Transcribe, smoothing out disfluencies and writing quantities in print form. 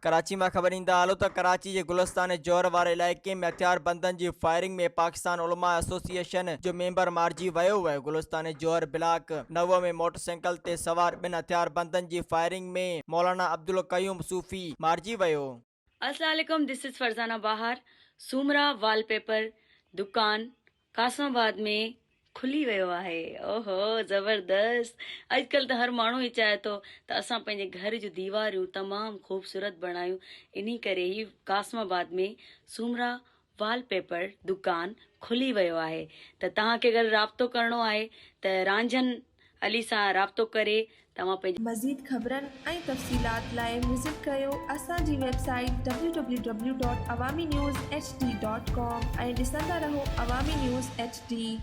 ڪراچي مان خبر ڏيندا هلو ته ڪراچي جي گلستان جوهر واري علائقي ۾ هٿياربندن جي فائرنگ ۾ پاڪستان علماء ايسوسيئيشن جو ميمبر مارجي ويو. گلستان جوهر بلاڪ نو ۾ موٽرسائيڪل تي سوار ٻن هٿياربندن جي فائرنگ ۾ مولانا عبدالقيوم صوفي مارجي ويو. السلام عليڪم this is Farzana Bahar Soomra wallpaper دڪان قاسم آباد ۾ کلي ويو آهي اوهو زبردست اڄڪلهه ته هر ماڻهو ئي چاهي ٿو ته اسان پنهنجي گهر جون ديواريون تمام خوبصورت بڻايون انهي ڪري هي قاسم آباد ۾ سومرا وال پيپر دڪان کلي ويو آهي ته توهان کي اگر رابطو ڪرڻو آهي ته رانجهن علي سان رابطو ڪري توهان پنهنجي. مزيد خبرن ۽ تفصيلات لاء وزٽ ڪريو اسان جي website W W W dot Awami news H D dot com ۽ ڏسندا رهو عوامي نيوز ايڇ ڊي.